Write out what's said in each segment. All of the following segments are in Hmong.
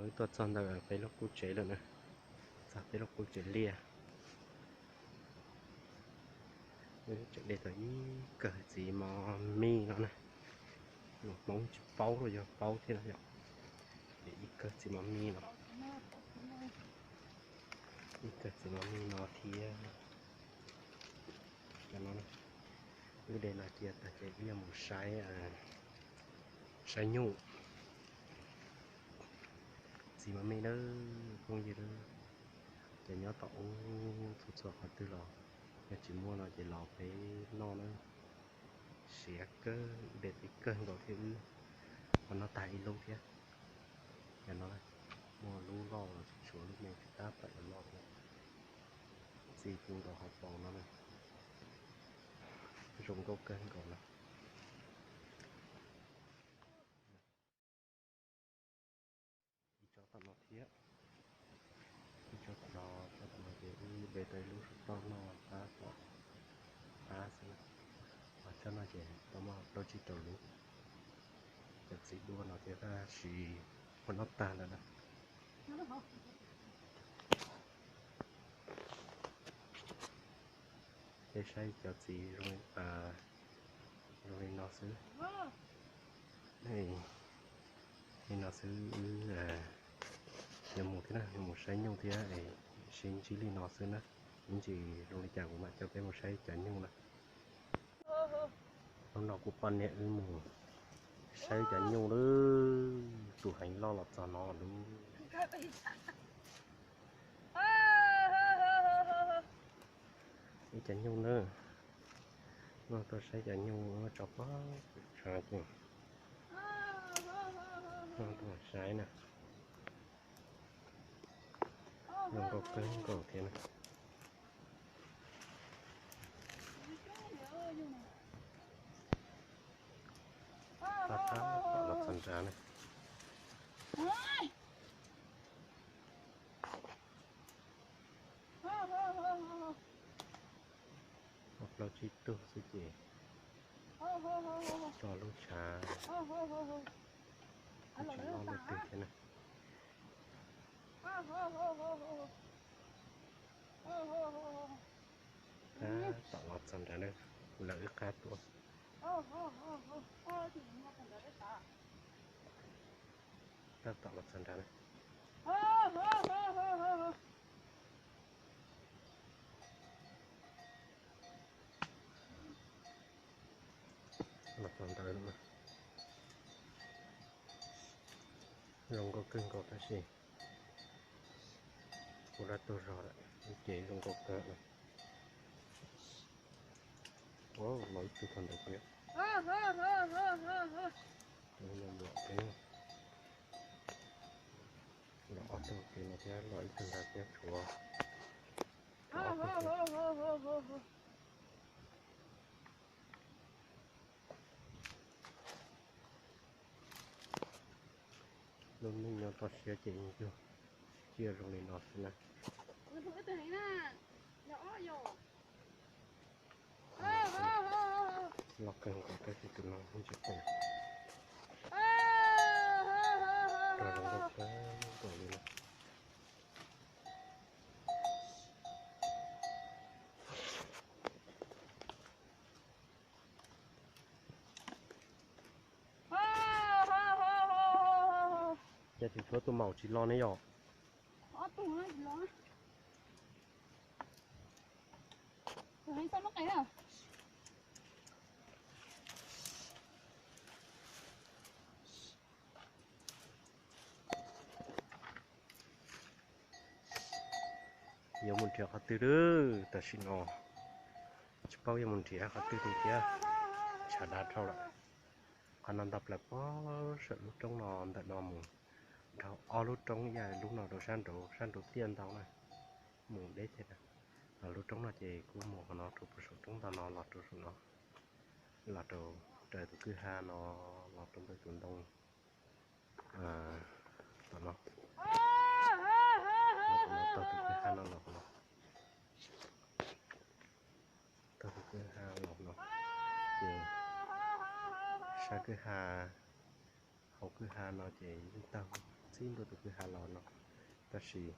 Wb tuaj txog ntawm peb lub qub tsev lawm na, txog peb lub qub tsev liaj. Wb tseem de tau ib kawm txiv mos mij no na. Hmoob tsis paub los yog paub thiab no yom. De ib kawm txiv mos mij no, ib kawm txiv mos mij no thiab. Wb de no cia tag ces wb yuav mus saib, saib nyuj, txiv mos mij na, phooj ywg na. Ces nyob tom ub txhua txhua qhov twg los yog tsis muaj no ces los peb noj na. Siav kawg, de tau kawg nkaus thiab wb ho noj tag ib lub thiab. Cov no muaj lub loj los tsis tshuav, lub me tsis tab tom yuav loj thiab. Txi pub nkaus hauv paus no na. Zoo nkauj kawg nkaus no. Ib tsob tom no thiab, ib tsob tom no, tsob tom no ces wb de tau ib lub sab toj noj pab tom qab xwb. Ho tsob no ces tau muaj plaub tsib rau lub. Cov txiv dua no thiab tab sis puas noj tag lawm na. Peb saib cov txiv zoo li no xwb. Li no xwb, wb yuav mus thiab na, yuav mus saib nyuj thiab, sib ntsib li no xwb na. Ib ntsis zoo li cas kuv mam coj peb mus saib cov nyuj na. Hnub no kuv poj niam wb mus saib cov nyuj lawm, tus heev loj los txog no lub. Ib cov nyuj na, no tuaj saib cov nyuj tso pob tshav ces no tuaj saib na. Zoo nkauj kawg nkaus thiab na. Tab tab tom los txog nrad na. Plaub tsib tug xwb ces tso lub tshav, tsis loj lub twg thiab na. Tab tom los txog nrad na, lawv wb qab tuaj. Tab tom los txog nrad na. Los txog ntawd, zoo nkauj kawg nkaus tab sis kuv rov tuaj zog lawm, ces zoo nkauj kawg. Los ib tug thaum ntawd thiab. Los ob tug kev no thiab, los ib tug ntawd thiab, tshuav ob tug. Lub neej nyob toj siab ces yus cia zoo li no xwb na. Loj kawg nkaus tab sis tus no tsis pom. Rau zoo nkauj kawg nkaus li na. Ces tus tshuav tus maum tsis los ne yom. Yuav mus nrhiav qhov twg lawm tam sim no, tsis paub yuav mus nrhiav qhov twg li thiab, tshav dav dhau lawm. Qhov no nto plaws pob saum lub roob no, ntawm no mus dhau ob lub roob, ib yam lub no rau sab nraud, sab nraud tiaj ntau na, mus deb thiab. Lub roob no ces kuj mus qhov no rau puag saum roob ntau no los rau saum no, los rau raws tus kwj ha no, los rau ntawm tus ntoo tom no, los tom no taug tus kwj ha no los qhov no, taug tus kwj ha los no, ces sab kwj ha, hauv kwj ha no ces yeej taug txij Ib ntua tus kwj ha los no, tab sis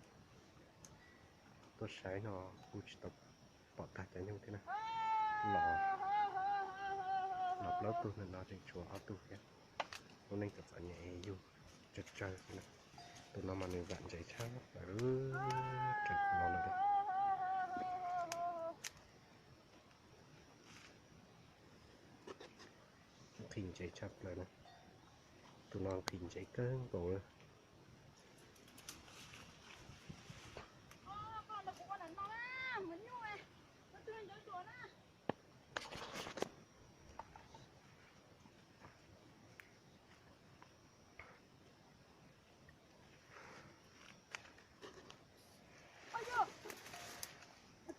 tuaj saib no kuj tsis tau pom tag cov nyuj thiab na. Los, los plaub tug ntawm no tseem tshuav ob tug thiab. Lub neej txom txom nyem yug tsawg tsawg xwb na. Tus no mas nws vam ntsev tshaj plaws, raws kuv los no. Nqhis ntsev tshaj plaws na. Tus no nqhis ntsev kawg nkaus li.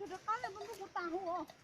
Rov qab, kuv tas hu.